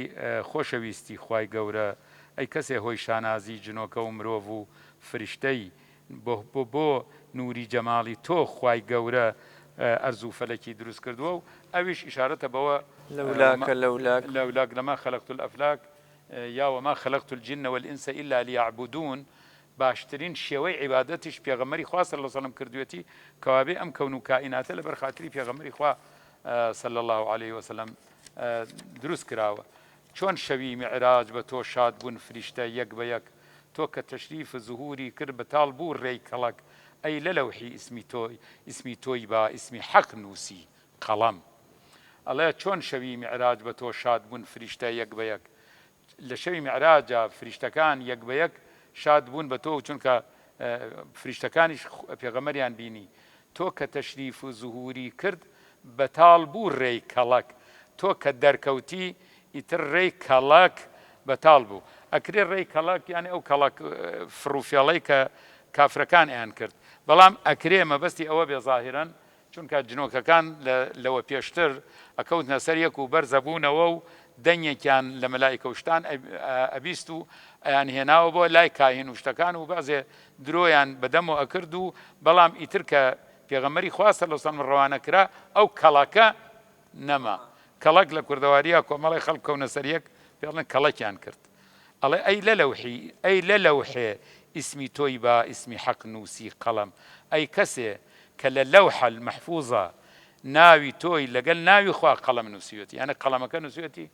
خۆشەویستی خوای گەورە ئەی کەسێ هۆی شانازی جنۆکە و مرۆڤ و فریشتەی بۆ بۆ نوری جەماڵی تۆ خوای گەورە ئەرز و فەلەکی دروست کردووە و ئەویش ئیشارەتە بەوە لولاک لولاک. لولاک لما خلقت الافلاک یا وما خلقت الجن والانس الا لیعبدون باشترین شێوەی عیبادەتیش پێغەمبەری خوا صلی اللە وسلم کردوێتی کەوابێ ئەم کەون و کائیناتە لەبەر خاتری پێغەمبەری خوا صلی اللە علیه وسلم دروست کراوە چۆن شەوی میعراج بە تۆ شاد بوون فریشتە یەک بە یەک تۆ کە تەشریف زهوری کرد بەتاڵ بوو ڕێی کەڵەک ئەی لە لەوحی ئیسمی تۆ ئیسمی تۆی با ئیسمی حەق نووسی قەڵەم ئەڵێ چۆن شەوی میعراج بە تۆ شاد بوون فریشتە یەک بە یەک لە شەوی میعراجا فریشتەکان یەک بە یەک شاد بوون بە تۆ و چونکە فریشتەکانیش پێغەمبەریان بینی تۆ کە تەشریف و زهوری کرد بەتاڵ بوو ڕێی کەڵەک تۆ کە دەرکەوتی ئیتر ڕێی کەڵەک بەتاڵ بوو ئەکرێ ڕێی کەڵەک یانی ئەو کەڵەک فڕوفێڵەی کە کافرەکان ئەیان کرد بەڵام ئەکرێ مەبەستی ئەوە بێ زاهیرەن چونکە جنۆکەکان لە لەوە پێشتر ئەکەوتنە سەر یەک و بەرزەبوونەوە و دەنگێکیان لە مەلائیکە و شتان ئەبیست و ئەیان هێناوە بۆ لای کاهین و شتەکان و بەعزێ درۆیان بە دەمەوە ئەکرد و بەڵام ئیتر کە پێغەمبەری خوا صلی اللە علیە وسلم ڕەوانە کرا ئەو کەڵەکە نەما. کەڵەک لە کوردەواریا کۆمەڵێ خەڵک بکەونە سەر یەک پێڵن کەڵەکیان کرد. ئەڵێ ئەی لە لەوحی ئەی لە لەوحێ ئیسمی تۆی با ئیسمی حەق نووسی قەڵەم ئەی کەسێ کە لە لەوحە المحفوظە ناوی تۆی لەگەل ناوی خوا قەڵەم نووسیوێتی یانێ قەڵەمەکە نووسیوێتی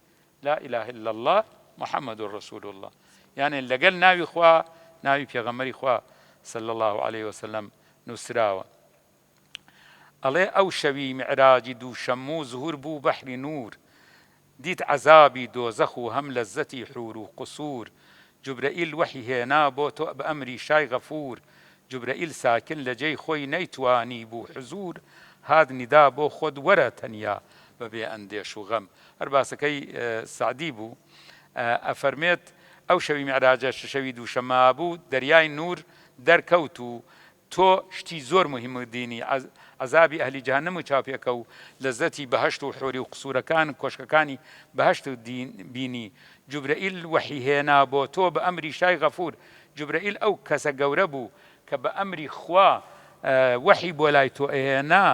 لا الە الا اللە محمد رسول اللە یانێ لەگەل ناوی خوا ناوی پێغەمبەری خوا صلی اللە علیه وسلم نووسراوە. ئەڵێ ئەو شەوی میعراجی دووشەممو زهور بوو بەحری نوور. دیت عەزابی دۆزەخ و هەم لەززەتی حوور و قسوور جوبرەئیل وەحی هێنا بۆ تۆ بە ئەمری شای غەفوور جوبرەئیل ساکن لە جێی خۆی نەیتوانی بوو حزوور هات نیدا بۆ خۆت وەرە تەنیا بە بێ ئەندێش و غەم هەر باسەکەی سەعدی بوو ئەفەرمێت ئەو شەوی میعراجە شەوی دووشەممە بوو دەریای نوور دەرکەوت و تۆ شتی زۆر موهیمت دینی عەزابی ئەهلی جەهەنەمت چاوپێکە و لەزەتی بەهەشت و حۆری و قسورەکان کۆشکەکانی بەهەشتت بینی جوبرەئیل وەحی هێنا بۆ تۆ بە ئەمری شای غەفور جوبرەئیل ئەو کەسە گەورە بوو کە بە ئەمری خوا وەحی بۆ لای تۆ ئەهێنا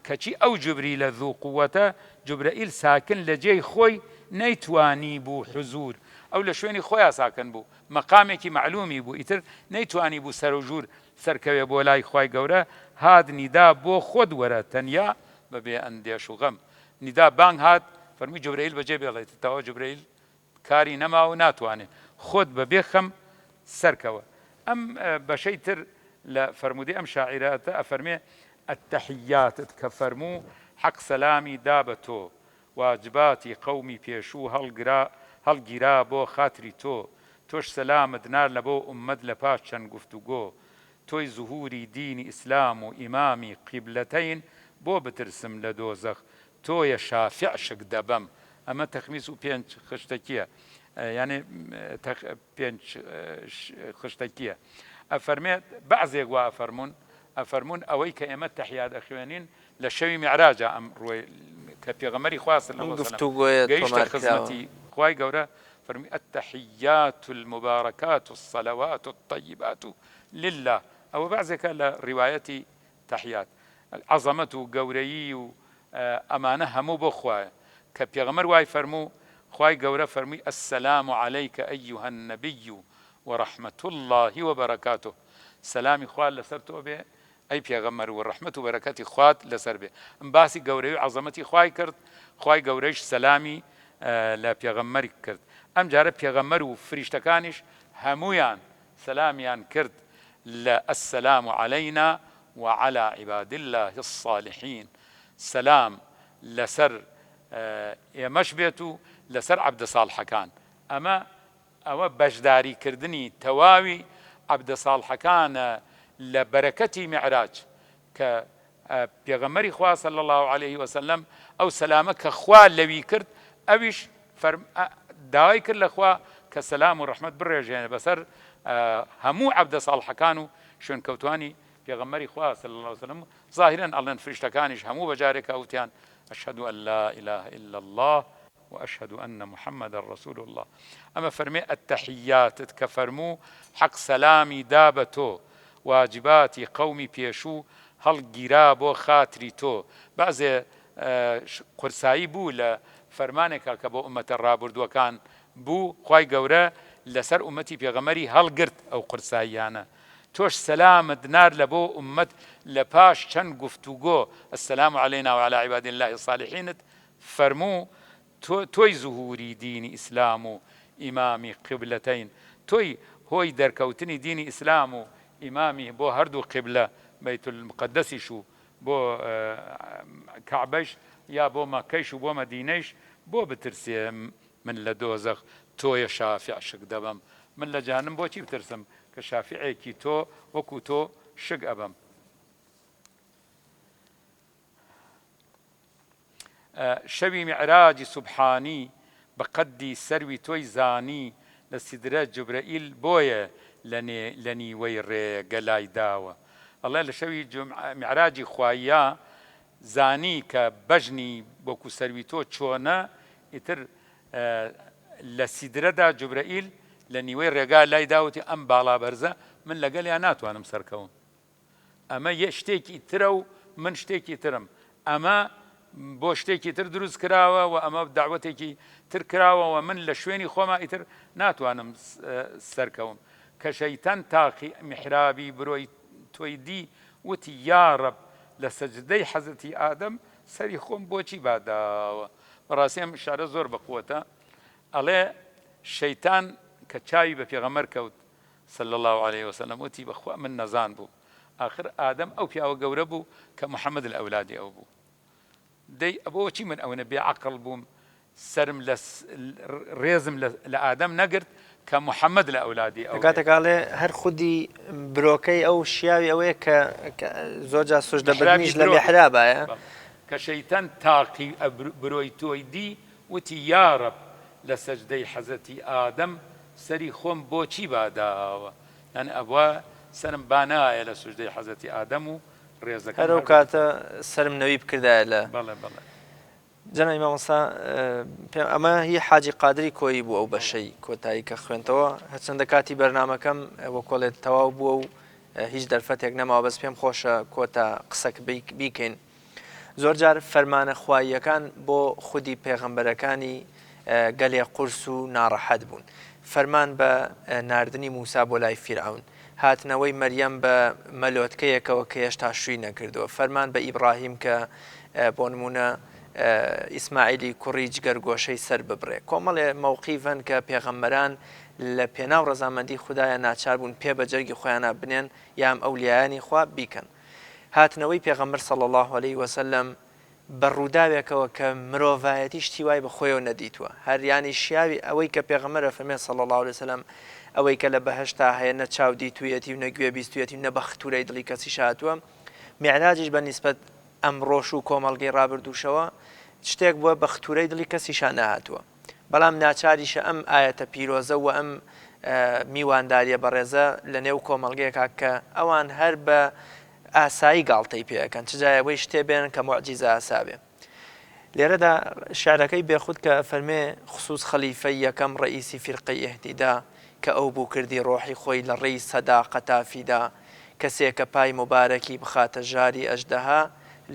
کەچی ئەو جوبریلە ذو قوەتە جوبرەئیل ساکن لە جێی خۆی نەیتوانی بوو حزور ئەو لە شوێنی خۆیا ساکن بوو مەقامێکی مەعلومی بوو ئیتر نەیتوانی بوو سەرەوژوور سەرکەوێ بۆ لای خوای گەورە هات نیدا بۆ خۆت وەرە تەنیا بە بێ ئەندێش و غەم نیدا بانگ هات فەرمووی جوبرەئیل بەجێ بێڵە ئیتر تەواو جوبرەئیل کاری نەما و ناتوانێ خۆت بە بێ خەم سەرکەوە ئەم بەشەی تر لە فەرموودەی ئەم شاعیرەتە ئەفەرمێ التحیاتت کە فەرموو حەق سەلامی دا بە تۆ واجباتی قەومی پێشوو هەڵگرا هەڵگیرا بۆ خاتری تۆ تۆش سەلامت نار لەبۆ ئوممەت لەپاش چەند گفتوگۆ تۆی زهوری دینی ئیسلام و ئیمامی قیبلەتەین بۆ بترسم لە دۆزەخ تۆیە شافع شک دەبەم ئەمە تەخمیس و پێنچ خشتەکیە یانێ پێنچ خشتەکیە ئەفەرمێ بەعزێک وا ئەفەرموون ئەفەرموون ئەوەی کە ئێمە تەحیات ئەخوێنین لە شەوی میعراجا ئەم ڕووی کە پێغەمبەری خوا صلی ئەم اللە علیە وسلم گفتوگۆیە گەیشتە تۆمار کراوە. خزمەتی خوای گەورە فەرمووی التحیات المبارکات الصلوات الطیبات للە ئەوە بەعزێکە لە ڕیوایەتی تەحیات عەزەمەت و گەورەیی و ئەمانە هەموو بۆ خوایە کە پێغەمبەر وای فەرموو خوای گەورە فەرمووی السلام علیک ایها النبی ورحمة اللە وبرکاته سەلامی خوا لەسەر تۆ بێ ئەی پێغەمبەر و ڕەحمەت و بەرەکەتی خوات لەسەر بێ ئەم باسی گەورەی و عەزەمەتی خوای کرد خوای گەورەیش سەلامی لە پێغەمبەر کرد ئەم جارە پێغەمبەر و فریشتەکانیش هەموویان سەلامیان کرد لە السلام علینا وعلی عباد اللە الصالحین سەلام لەسەر ئێمەش بێت و لەسەر عەبدە ساڵحەکان ئەمە ئەوە بەشداری کردنی تەواوی عەبدە ساڵحەکانە لە بەرەکەتی میعراج کە پێغەمبەری خوا صلی اللە علیه وسلم ئەو سەلامە کە خوا لەوی کرد ئەویش داوای کرد لە خوا کە سەلام و ڕەحمەت بڕێژێنێ بەسەر هەموو عەبدە ساڵحەکان و شوێنکەوتوانی پێغەمبەری خوا صلی اللە علیه وسلم ظاهرا ئەڵێن فریشتەکانیش هەموو بەجارێکا وتیان اشهد ان لا اله الا الله واشهد ان محمدا رسول اللە ئەمە فەرمێ التحیاتت کە فەرموو حەق سەلامی دا بە تۆ واجباتی قەومی پێشوو هەڵگیرا بۆ خاتری تۆ بەعزێ قورسایی بوو لە فەرمانێکا کە بۆ ئومەتە ڕابوردووەکان بوو خوای گەورە لەسەر ئومەتی پێغەمبەری هەڵگرت ئەو قورساییانە تۆش سەلامت نار لە بۆ ئومەت لە پاش چەند گفتوگۆ السلام علینا وعلی عباد اللە الصالحین ت فەرموو، تۆ تۆی زهوری دینی ئیسلام و ئیمامی قیبلەتەین، تۆی هۆی دەرکەوتنی دینی ئیسلام و ئیمامی بۆ هەردوو قیبلە، بەیتولموقەدەسیش و بۆ کەعبەش یا بۆ مەککەیش و بۆ مەدینەیش، بۆ بترسێ من لە دۆزەخ تۆیە شافیع شک دەبەم، من لە جەهەنم بۆچی بترسم کە شافیعێکی تۆ وەکو تۆ شک ئەبەم. شەوی میعراجی سوبحانی بە قەدی سەروی تۆی زانی لە سیدرە جوبرەئیل بۆیە لە نیوەی ڕێ گەلای داوە ئەڵێ لە شەوی میعراجی خواییا زانی کە بەژنی وەکو سەروی تۆ چۆنە ئیتر لە سیدرەدا جوبرەئیل لە نیوەی ڕێگا لای داوتی ئەم باڵا بەرزە من لەگەلیا ناتوانم سەرکەوم ئەمە یە شتێکی ترە و من شتێکی ترم، ئەمە بۆ شتێکی تر دروست کراوە و ئەمە دەعوەتێکی تر کراوە و من لە شوێنی خۆما ئیتر ناتوانم سەرکەوم. کە شەیتان تاقی میحرابی برۆی تۆی دی وتی یاڕەب لە سەجدەی حەزرەتی ئادەم سەری خۆم بۆچی باداوە؟ بەڕاستی ئەم شعرە زۆر بە قوەتە ئەڵێ شەیتان کە چاوی بە پێغەمبەر کەوت صلی اللە علیە وسلم وتی، بەخوا من نەزان بووم، ئاخر ئادەم ئەو پیاوە گەورە بوو کە محمد لە ئەولادی ئەو بوو، دەی بۆچی من ئەونە بێ عەقڵ بووم سەرم لە ڕێزم لە ئادەم نەگرت کە محەمەد لە ئەولادی ئەو لە بێ. کاتێکا ئەڵێ هەر خودی برۆکەی ئەو شیاوی ئەوەیە کە زۆر جار سوجدە میحرابی بردنیش لە برۆ بێ. میحرابایە. بەڵێ. کە شەیتان تاقی برۆی تۆی دی وتی یارەب لە سەجدەی حەزرەتی ئادەم سەری خۆم بۆچی باداوە؟ یانی ئەبوا سەرم بانایە لە سوجدەی حەزرەتی ئادەم و ڕێزەکەم هەر ئەو هەر کاتە بگرتایە. سەرم نەوی بکردایە لە. بەڵێ بەڵێ. جەنابی مامۆستا پێم ئەمە هی حاجی قادری کۆیی بوو ئەو بەشەی کۆتایی کە خوێنتەوە هەرچەندە کاتی بەرنمەکەم وەکۆڵێت تەواو بووە و هیچ دەرفەتێک نەماوە بەس پێم خۆشە کۆتا قسەک بیکەین زۆر جار فەرمانە خواییەکان بۆ خودی پێغەمبەرەکانی گەلێ قورس و ناڕەحەت بوون فەرمان بە ناردنی موسا بۆ لای فیرعون هاتنەوەی مەریەم بە مەلۆتکەیەکەوە کە هێشتا شووی نەکردووە، فەرمان بە ئیبڕاهیم کە بۆ نموونە ئیسماعیلی کوڕی جگەرگۆشەی سەر ببڕێ. کۆمەڵێ مەوقیف هەن کە پێغەمبەران لە پێناو ڕەزامەندی خودایا ناچار بوون پێ بە جەرگی خۆیانا بنێن یام ئەولیایانی خوا بیکەن. هاتنەوەی پێغەمبەر صلی اللە علیه وسلم بە ڕووداوێکەوە کە مرۆڤایەتی شتی وای بە خۆیەوە نەدیتووە هەر یانی شیاوی ئەوەی کە پێغەمبەر ئەفەرمێ صلی اللە علیە وسلم ئەوەی کە لە بەهەشتا هەیە نە چاو دیتوویەتی و نە گوێ بیستوویەتی و نە بە ختوورەی دڵی کەسیش هاتووە میعراجیش بە نیسبەت ئەمڕۆش و کۆمەڵگەی ڕابردووشەوە شتێک بووە بە ختوورەی دڵی کەسیشا نەهاتووە بەڵام ناچاریشە ئەم ئایەتە پیرۆزە و ئەم میوانداریە بەڕێزە لە نێو کۆمەڵگەیەکا کە ئەوان هەر بە ئاسایی گاڵتەی پێ ئەکەن چ جای ئەوەی شتێ بێنن کە موعجیزە ئاسا بێ. لێرەدا شعرەکەی بێخود کە ئەفەرمێ خسووس خەلیفەی یەکەم ڕەئیسی فیرقەی ئیهتیدا کە ئەو بوو کردی ڕۆحی خۆی لە ڕێی سەداقەتا فیدا کەسێ کە پای موبارەکی بخاتە ژاری ئەژدەها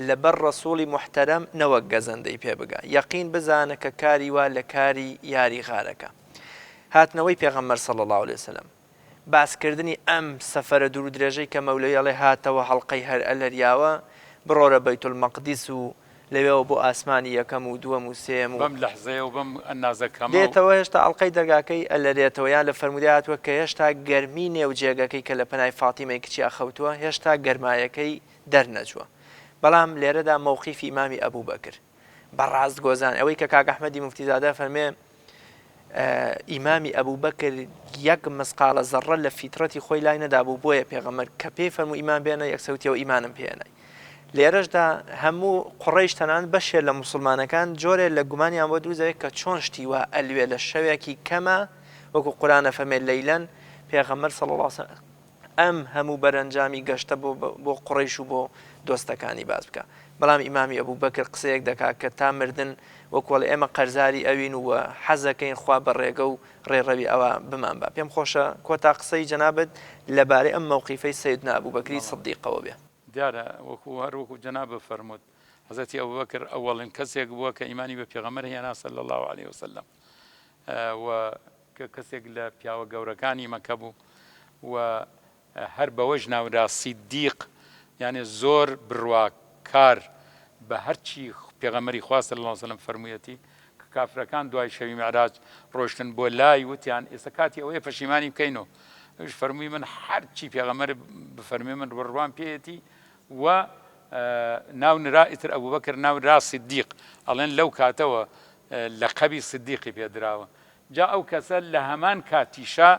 لە بەر ڕەسووڵی موحتەرەم نەوەک گەزەندەی پێ بگا یەقین بزانە کە کاری وا لە کاری یاری غارەکە هاتنەوەی پێغەمبەر صلی اللە علیە وسلم باسکردنی ئەم سەفەرە دوورودرێژەی کە مەولەوی ئەڵێ هاتەوە هەڵقەی هەر ئەلەریاوە بڕۆرە بەیتولمەقدیس و لەوێوە بۆ ئاسمانی یەکەم و دووەم و سێیەم و. بەم لەحزەیە و بەم ئەندازە کەمە و. دێتەوە هێشتا ئەڵقەی دەرگاکەی ئەلەرێتەوە یان لە فەرموودەی هاتووە کە هێشتا گەرمی نێو جێگەکەی کە لە پەنای فاتیمەی کچیا خەوتووە هێشتا گەرمایەکەی دەرنەچووە بەڵام لێرەدا مەوقیفی ئیمامی ئەبوبەکر بە ڕاستگۆزان ئەوەی کە کاک ئەحمەدی موفتیزادە فەرمێ ئیمامی ئەبوبەکر یەک مسقاڵە زەڕە لە فیترەتی خۆی لای نەدابوو بۆیە پێغەمبەر کە پێی فەرموو ئیمان بێنە یەکسەر وتیەوە ئیمانم پێ هێنای لێرەشدا هەموو قوڕەیش تەنانەت بەشێ لە موسڵمانەکان جۆرێ لە گومانیان بۆ دروست دەبێت کە چۆن شتی وا ئەلوێ لە شەوێکی کەمە وەکو قورئان ئەفەرمێ لەیلەن پێغەمبەر صلی اللە علیه وسلم ئەم هەموو بەرەنجامی گەشتە بۆ بۆ قوڕەیش و بۆ دۆستەکانی باس بکا بەڵام ئیمامی ئەبوبەکر قسەیەک دەکا کە تا مردن وەکو ئەڵێ ئێمە قەرزاری ئەوین و حەزەکەین خوا بە ڕێگە و ڕێڕەوی ئەوا بمان با پێم خۆشە کۆتا قسەی جەنابت لەبارەی ئەم مەوقیفەی سەیدنا ئەبوبەکری سدیقەوە بێ. دیارە وەکو هەر وەکو جەنابت فەرمووت حەزرەتی ئەبوبەکر ئەوەڵین کەسێک بووە کە ئیمانی بە پێغەمبەر هێنا صلی اللە علیە وسلم و کە کەسێک لە پیاوە گەورەکانی مەکە بوو و هەر بەوەش ناورا سیدیق یانێ زۆر بڕواکار بە هەرچی پێغەمبەری خوا صلی اللە علیه وسلم فەرموویەتی کە کافرەکان دوای شەوی میعراج ڕۆشتن بۆ لای وتیان ئێستا کاتی ئەوەیە پەشیمانی بکەینەوە ئەویش فەرمووی من هەرچی پێغەمبەر بفەرموێ من بڕوام پێیەتی و ناو نرا ئیتر ئەبوبەکر ناو نرا سیدیق ئەڵێن لەو کاتەوە لەقەبی سدیقی پێ دراوە جا ئەو کەسە لە هەمان کاتیشا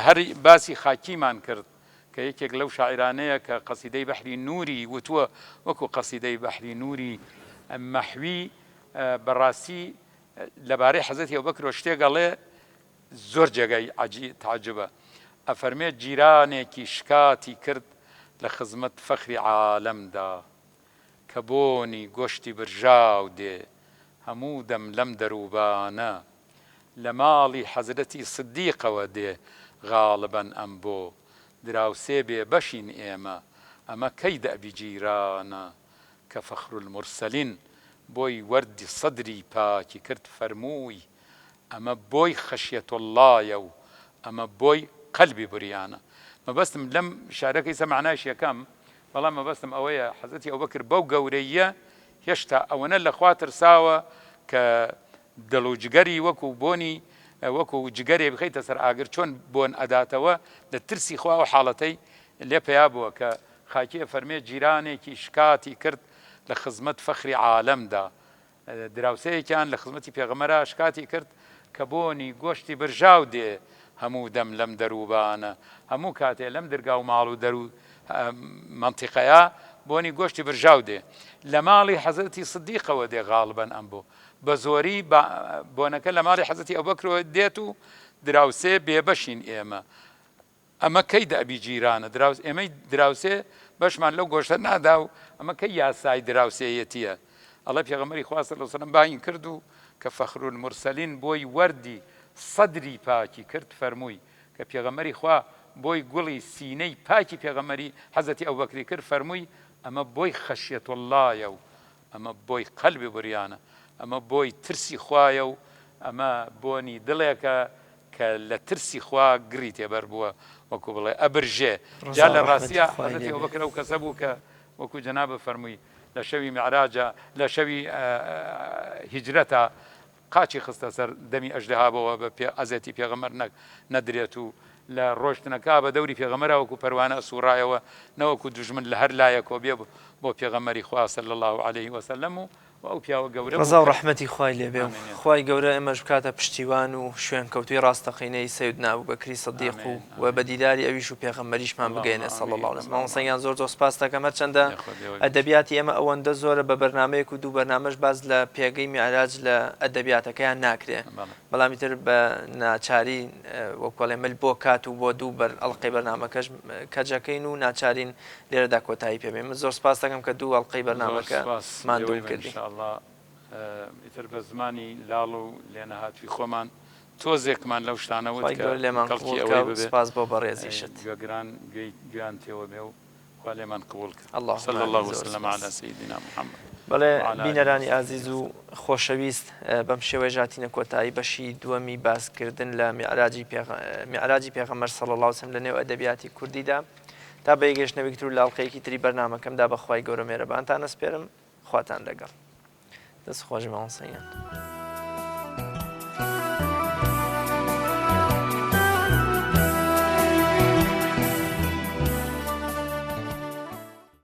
هەر باسی خاکیمان کرد کە یەکێک لەو شاعیرانەیە کە قەسیدەی بەحری نووری وتووە وەکو قەسیدەی بەحری نووری مەحوی بەڕاستی لەبارەی حەزرەتی ئەوبەکرەوە شتێک ئەڵێ زۆر جێگای تەعجوبە ئەفەرمێ جیرانێکی شکاتی کرد لە خزمەت فەخری عالەمدا کە بۆنی گۆشتی برژاو دێ هەموو دەم لەم دەروبانە لە ماڵی حەزرەتی سدیقەوە دێ غاڵبەن ئەم بۆ دراوسێ بێ بەشین ئێمە ئەمە کەی دەئبی جیرانە کە فەخرولمورسەلین بۆی وەردی سەدری پاکی کرد فەرمووی ئەمە بۆی خەشیەتوڵڵایە و ئەمە بۆی قەلبی بریانە مەبەستم لەم شعرەکە ئیستا مەعنایش یەکەم بەڵام مەبەستم ئەوەیە حەزرەتی ئەوبەکر بەو گەورەییە هێشتا ئەوەنە لە خوا ترساوە کە دڵ و جگەری وەکو بۆنی وەکو جگەرێ بخەیتە سەر ئاگر چۆن بۆن ئەداتەوە لە ترسی خوا ئەو حاڵەتەی لێ پەیا بووە کە خاکی ئەفەرمێ جیرانێکی شکاتی کرد لە خزمەت فەخری عالەمدا. دراوسێیەکیان لە خزمەتی پێغەمبەرا شکاتی کرد کە بۆنی گۆشتی برژاو دێ هەموو دەم لەم دەروبانە، هەموو کاتێ لەم درگا و ماڵ و دەر و مەنتیقەیە بۆنی گۆشتی برژاو دێ. لە ماڵی حەزرەتی سدیقەوە دێ غاڵبەن ئەم بۆ. بە زۆری بۆنەکە لە ماڵی حەزرەتی ئەوبەکرەوە دێت و دراوسێ بێبەشین ئێمە. ئەمە کەی دەئبی جیرانە دراوس ئێمەی دراوسێ بەشمان لەو گۆشتە نادا و ئەمە کەی یاسای دراوسێیەتیە ئەڵێ پێغەمبەری خوا صلی اللە علیە وسلم بانگی کرد و کە فخر المرسلین بۆی وەردی سەدری پاکی کرد فەرمووی کە پێغەمبەری خوا بۆی گوڵی سینەی پاکی پێغەمبەری حەزرەتی ئەوبەکری کرد فەرمووی ئەمە بۆی خەشیەت اللە یە و ئەمە بۆی قەلبی بریانە ئەمە بۆی ترسی خوایە و ئەمە بۆنی دڵێکە کە لە ترسی خوا گڕی تێبەر بووە وەکو بڵێ ئەبرژێ جا ڕەزا لە و ڕەحمەتی ڕاستیا خوای حەزرەتی لێ بێ. ئەوبەکر ئەو کەسە بوو کە وەکو جەنابت فەرمووی لە شەوی میعراجا لە شەوی هیجرەتا قاچی خستە سەر دەمی ئەژدەها بۆوە بە پێ ئەزێتی پێغەمبەر نەک نەدرێت و لە ڕۆشتنەکا بە دەوری پێغەمبەرا وەکو پەروانە ئەسوڕایەوە نەوەکو دوژمن لە هەر لایەکەوە بێ بۆ پێغەمبەری خوا صلی اللە علیه وسلم و و ئەو پیاوە گەورە بوو ڕەزا و کە ڕەحمەتی خوای لێ بێ و آمین. خوای گەورە ئێمەش بکاتە پشتیوان و شوێنکەوتووی ڕاستەقینەی سەیدنا ئەبوبەکری سدیق و آمین و بە آمین. دیداری ئەویش و پێغەمبەریشمان اللهم بگەیەنێ صلی آمین اللە علیە وسلم. اللهم مامۆستا گیان آمین. زۆر زۆر سپاست دەکەم هەرچەندە لێ خۆ لێوەی بێت. ئەدەبیاتی ئێمە ئەوەندە زۆرە بە بەرنامەیەک و دوو بەرنامەش باس لە پێگەی میعراج لە ئەدەبیاتەکەیان ناکرێ بەڵێ. بەڵام ئیتر بە ناچاری وەکو ئەڵێ مل بۆ کات و بۆ دوو بەر ئەڵقەی بەرنامەکەش کەجەکەین و ناچارین لێرەدا کۆتایی پێ بێنین. من زۆر سپاست دەکەم کە دوو ئەڵقەی زۆر بەرنامەکە سپاس ماندووم لێوەی بن کردی. ان شاء اللە ئیتر بە زمانی لاڵ و لێنەهاتووی خۆمان تۆزێکمان لەو شتانە وت خوای کە گەورە لێمان کەڵکی قبوڵ کا ئەوەی و ببێ سپاس بۆ بەڕێزیشت. گوێگران گوێی گوێیان تێوە بێ و خوا لێمان قبوڵ کا. اللهم صلی آمین اللە زۆر وسلم سپاس. علی سیدنا محمد بەڵێ وعلی آله بینەرانی وصحبه ئازیز و وسلم. خۆشەویست بەم شێوەیەش هاتینە کۆتایی بەشی دووەمی باسکردن لە میعراجی پێغ میعراجی پێغەمبەر صلی اللە علیه وسلم لە نێو ئەدەبیاتی کوردیدا. تا بە یەکگەیشتنەوەیەکی تر و لە ئەڵقەیەکی تری بەرنامەکەمدا بە خوای گەورە مێرەبانتان ئەسپێرم. خواتان لەگەڵ. دەست خۆش مامۆستا گیان.